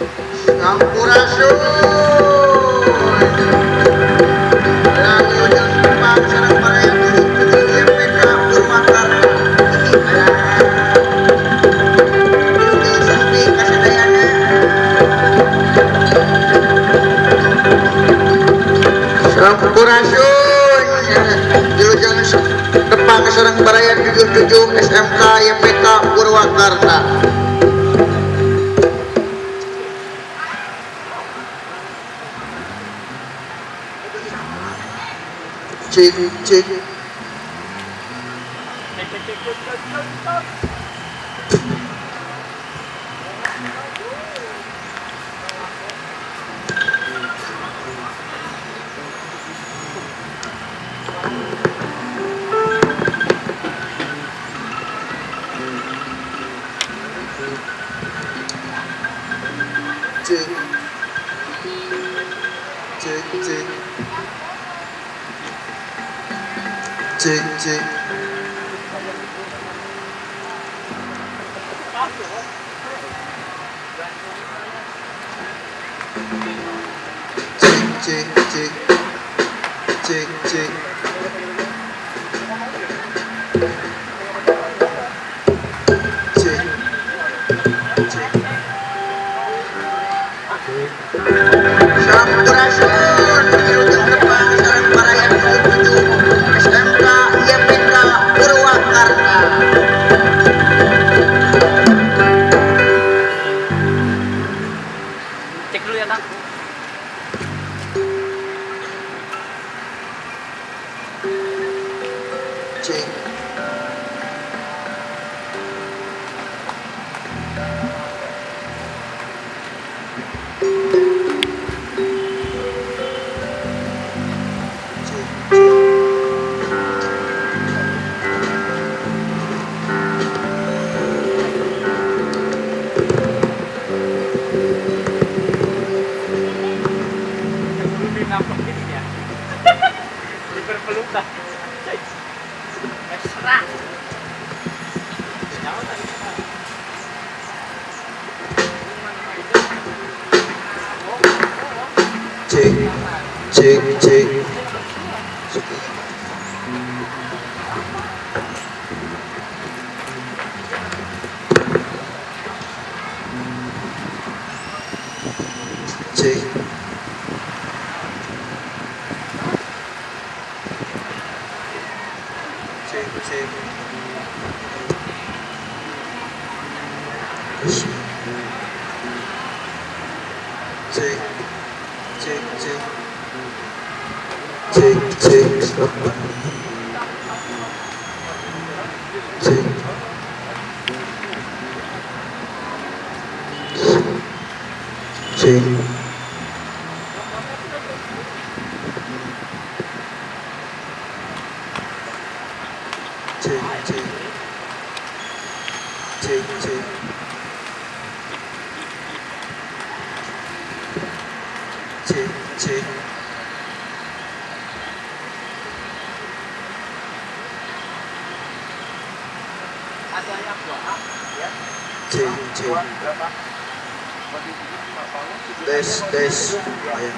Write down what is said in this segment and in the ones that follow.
Sampurasun. Wilujeng tepang sareng baraya 77 YPK Purwakarta. Wilujeng sumping kasadayana. Sampurasun. Wilujeng tepang sareng baraya 77 SMK YPK Purwakarta. Cek cek cek cek cek cek cek. Cek cek cek cek cek cek cek. Sampurasun, wilujeng tepang sareng baraya 77 SMK YPK Purwakarta. Cek dulu ya, Kang. Cek. Cek cek. Lebih nampak ya. Berpelukan. Mesra. Cek cek cek. Cek. Cek cek. Cek cek cek. Cek cek. Cek. Cek. Cek cek. Cek cek. Cek cek. Cek cek. Tes tes. Ayo.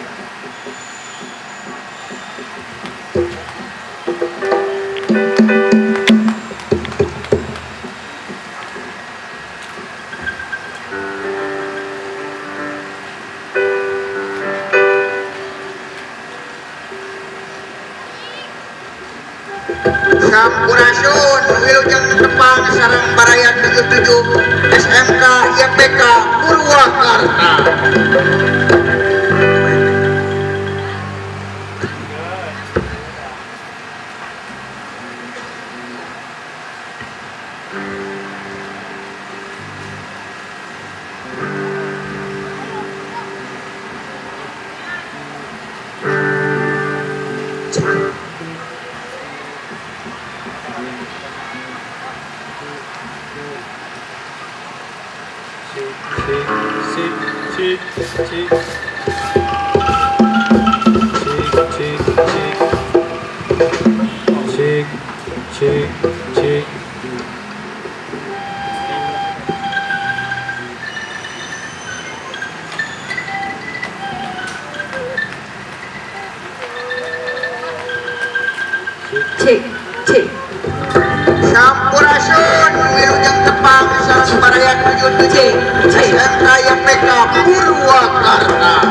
Sampurasun, wilujeng tepang sareng baraya 77 SMK YPK Purwakarta. Cek cek cek cek cek cek cek. Baraya 77 SMK YPK Purwakarta.